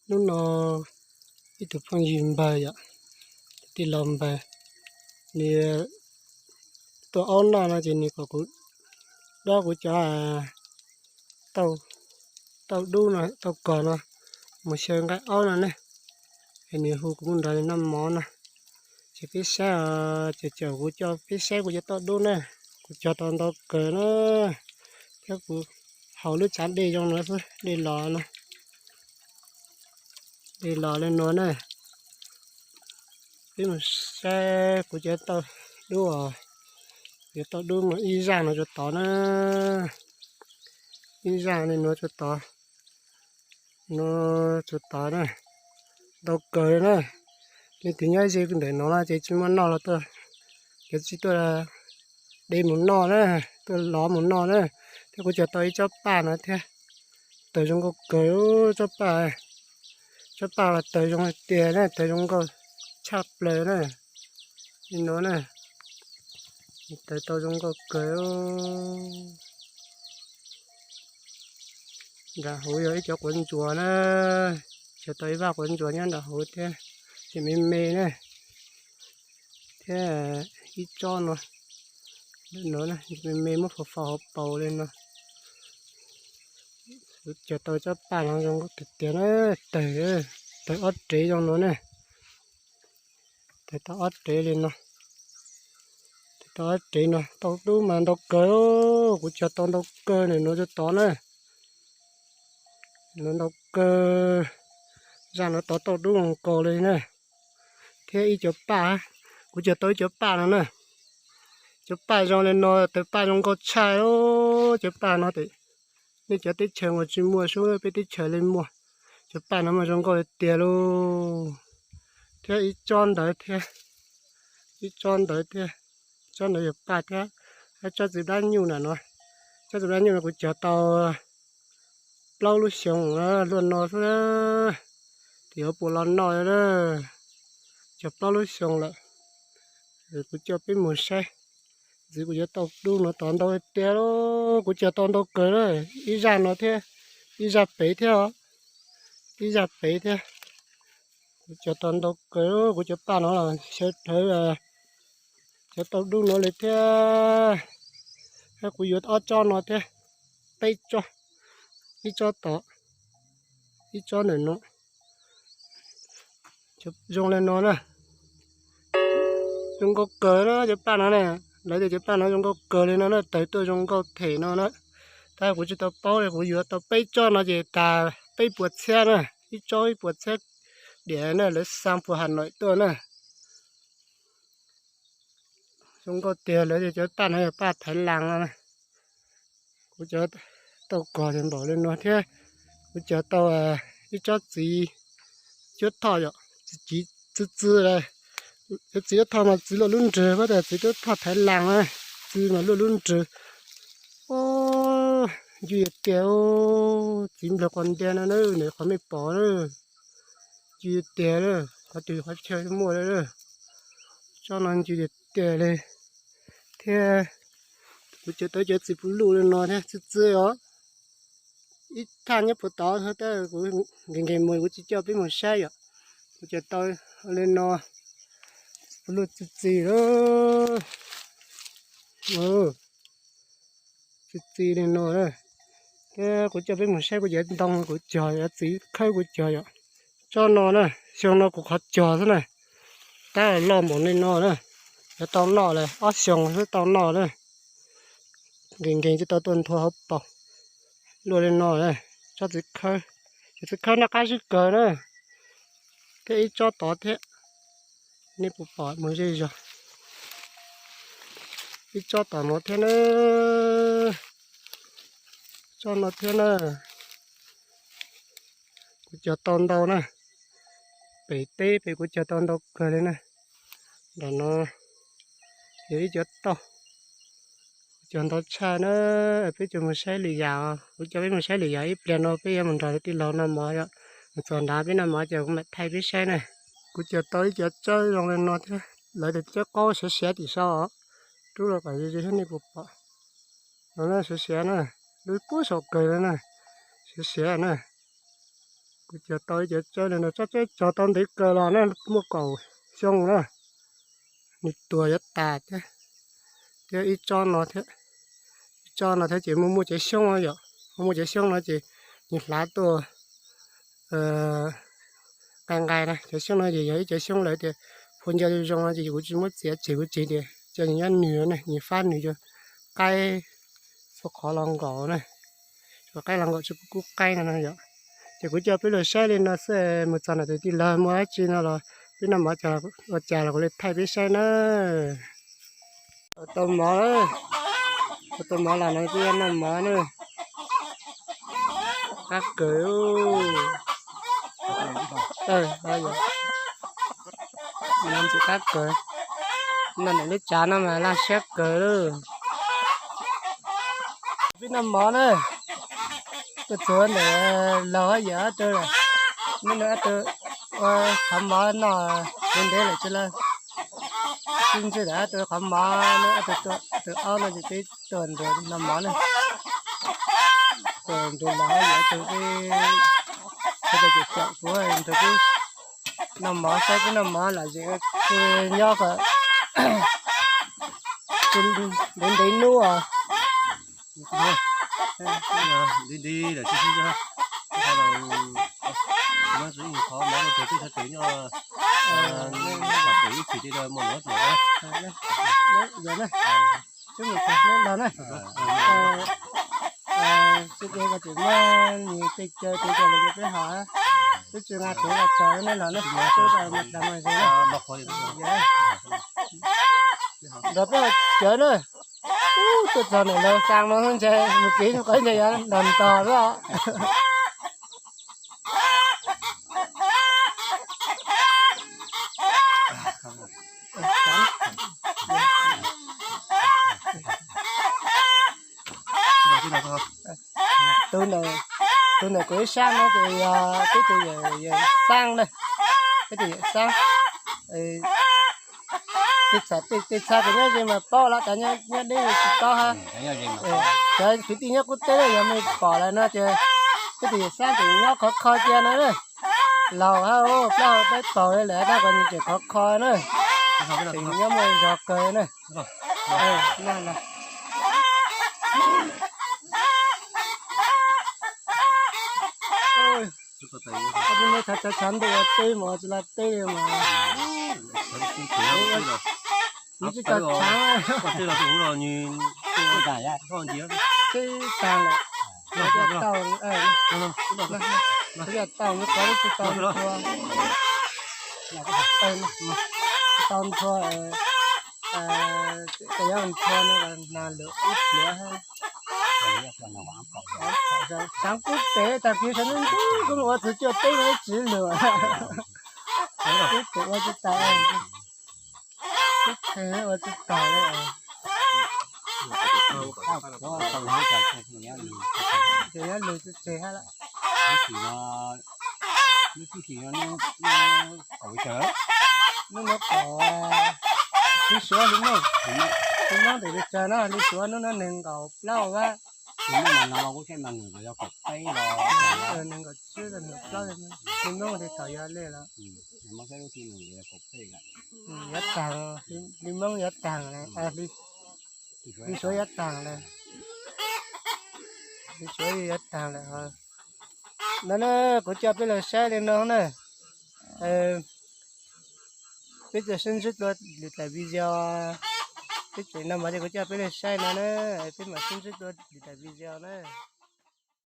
Hnub no ib tug phooj ywg npawg yom, tij laug npawg, nws tua aub noj no ces nws kom kuv dob kuv cov tauj dub no, tauj kos no mus xyaw nqaij aub no ne. Es nws hu kuv mus nrog nws noj mov no. Ces peb saib, ces caum kuv coj peb saib kuv cov tauj dub na, kuv cog tau ntau kawg na. Thiab kuv haus lub tsav dej zoo no xwb, dej los no, dej los li no na. Peb mus saib kuv cov tauj dub, kuv cov tauj dub mas ib zaj no tsuas tod na, ib zaj li no tsuas tod, no tsuas tod na, ntau kawg na. Leej twg nyob ze ntawm no no ces tsis muaj noj los tuaj, cov tsis tuaj de mus noj na, tuaj lov mus noj na. Thiab kuv cog tau ib tsob paj no thiab, tawg zoo nkauj kawg tsob paj, tsob paj los tawg zoo tiag na, tawg zoo nkauj tshaj plaws na. Li no na, tawg tau zoo nkauj kawg. Nram hauv yog ib cov quav ntsuas na, cog tau ib vaj quav ntsuas nyob nram hauv thiab, tsis me me na. Thiab ib tsob no, no me me muab faus faus hauv paus li no. Kuv cog tau tsob paj no zoo nkauj tiag tiag na, tawg, tawg ob rev zoo no na. Tawg tau ob rev li no, tawg tau ob rev no, tauj dub mas ntau kawg, kuv cog tau ntau kawg na, no tsuas tod na, no ntau kawg, zaj no tod tauj dub zoo nkaus li na. Thiab ib cov paj, kuv cog tau ib cov paj no na, cov paj zoo li no, tawg paj zoo nkauj tshaj, cov paj no ces nej cov teb chaws uas tsis muaj sub, peb teb chaws li muaj. Cov paj no mas zoo nkauj li tiag lauj. Thiab ib tsob ntawd thiab, ib tsob ntawd thiab, tsob ntawd yog paj thiab. Thiab tsob txiv dab nyuj na no, tsob txiv dab nyuj no kuv cog tau plaub lub xyoo luaj no xwb, ces yuav puas los noj, cog plaub lub xyoo lawm. Kuv coj peb mus saib ntxiv kuv cov tauj dub no tod ntau tiag lauj, kuv cog tau ntau kawg na, ib zaj no thiab, ib zaj pem thiab os, ib zaj pem thiab. Kuv cog tau ntau kawg, kuv cov paj no los xyaw dhawv cov tauj dub no li thiab. Thiab kuv yuav ob tsob no thiab, peb tsob, ib tsob tod, ib tsob ntawm no, zoo li no na. Zoo nkauj kawg na cov paj no na, lawv tias cov paj no zoo nkauj kawg li no na, tawg tuaj zoo nkauj them no na. Tab kuv tsis tau paub li, kuv yuav tau peb tsob no ces tas peb puas txhiab na, ib tsob ib puas txhiab diam na, lawv xa puas Hà Nội tuaj na. Zoo nkauj tiag, lawv tias cov paj no yog paj Thái Lan no na. Kuv cov tauj kos ces npaum li no thiab. Kuv cog tau ib tsob txiv cuab thoj yom, txiv txi txi, cov txiv cuab thoj mas txi luaj lub nrwg, pab tas txiv cuab thoj Thái Lan na, txi mas luaj lub nrwg. Ncw tiag, txiv nplawg quas ntia no na, nws qhov mej pom na, ncw tiag, qhov twg qhov chaw muaj li. Tsob no ncw tiag tiag li. Thiab kuv cog tau cov txiv pus luj li no thiab, txi txi os. Ib thaj nyob puag tod, tab kuv nkees nkees mus kuv tsis coj peb mus saib yom. Kuv cog tau li no, pus luj txi txi lawm. Txi txi li no na. Thiab kuv coj peb mus saib kuv cov ntoo kuv cog, cov txiv khawb kuv cog yom. Tsob no na, xyoo no kuv qhov cog xwb na, tab loj npaum li no na, yuav tau noj lawm, ob xyoos xwb tau noj na. Nkees nkees tsis tau tuaj nthua hauv paus. Luaj li no, tsob txiv khawb, cov txiv khawb noj qab zib kawg na. Thiab ib tsob tod thiab, nej puas pom mus zej zog. Ib tsob tom no thiab na, tsob no thiab na. Kuv cog tau ntau na, pem teb pem kuv cog tau ntau kawg li na. Nram no yog ib cov tauj, kuv cog ntau tshaj na. Peb cog mus saib lwm yam, kuv coj peb mus saib lwm yam, ib pliag no peb yuav mus nrog tij laug noj mov yom. Mus txog nrad peb noj mov ces kuv mam thaij peb saib na. Kuv cog tau ib cov tsawb zoo li no thiab, lawv tias tsawb qaub siav siav tim sau os. Rub los kom ze ze thiab nej puas pom. No na, siav siav na, lub puag saum kawg na, siav siav na. Kuv cog tau ib cov tsawb no, tsob tsawb cog tau ntev kawg los na, muaj kaum xyoo na. Nws tuag yuav tas thiab. Thiab ib tsob no thiab, ib tsob no thiab ces muaj muaj cov xyoob yom, muaj muaj cov xyoob no ces nws hlav tuaj nqai nqai na. Cov xyoob no ces yog ib cov xyoob lawv tias phua nco zoo zoo no ces kuv tsis muab txiav tseg, kuv tseg tias coj nws nyob nws na, nws fab nws cov qaib txhua qhov los nkaum na. Txhua qaib los nkaum txhua kub qaib no no yom. Ces kuv coj peb los saib li no xwb, mus txog nram tus tij laug muaj dab tsi no los peb noj mov ua cas los kuv li thaij peb saib na. Ua tau mov, ua tau mov los no peb noj mov na. Qab kawg. Ntxim qab kawg. Noj ntawm lub tsav no mas laj siab kawg lauj. Peb noj mov na. Tuaj txog ntawm laug hab yawm ob tug lawm, neb nug ob tug ua qhov mov noj ntev ntev lawm tsis lawm. Sib ntsib ntawm ob tug qhov mov, neb ob tug tus aub no ces peb tuaj nrug noj mov na. Tuaj nrug laug hab yawm ob tug peb, sawv daws caum kuv nrug peb noj mov, saib peb noj mov lom zem nyob kom ntev ntev nub os. Ntev ntev lawm tsis sib, muab qhov mov rau tus twg thov tus nyob, tom pem ib chim tej muaj nuv tus na. Los na, tsis muaj nyias tej caw tes caw lawm ces peb hom, peb tsis nqa tes los txog nej los na, peb mas dag mas zoo na. Nrog peb cawv na. Tuaj txog ntawm laug xaa no ntshe mus kev qhov ntshe yuav nrog ntog lawm. Tus ntawm, tus ntawm kuv ib sab no ces yog peb tus yawm xaab na, peb tus yawm xaab. Tej txha tus nyob ze mas paub los tas nyob deb tsis paub hab. Cov kwv tij nyob qub teb yog mej pom lawm no ces peb tus yawm xaab ces nyob khov kho cia no na. Laus hab plaub hau peb paug li lawm tab kom nws tseem khov kho na. Tseem nyob muaj zog kawg na. Tshav ntuj ua teb mas tsis laj teb mas. Nws tsis tau tshav. Teb tag lawm. Tau nthua, tsis tau nthua, tsis tau nthua no nas lwm ib pluav. Tshav kub pem tag kis saum ntuj kub ua txug cuaj teb ib tsiv lug. Kub pem ua tsis tas, kub pem ua tsis tas li. Ces nyob lug tsis tseg hab lawm. Hnub no kaum, Hli Suav Hli Moob, Hli Moob tes li tsawg no, Hli Suav hnub no nees nkaum plaub a. Nees nkaum tsib los nees plaub, Hli Moob tes thaum yuav li los. Yuav taag, Hli Moob yuav taag, Hli Suav yuav taag lawm. Hli Suav yuav taag lawm. No na, kuv coj peb los saib li no na. Peb tseem sib ntsib dua lwm daim video. Peb tseem noj mov ces kuv coj peb los saib no na. Peb mam sib ntsib dua lwm daim video na.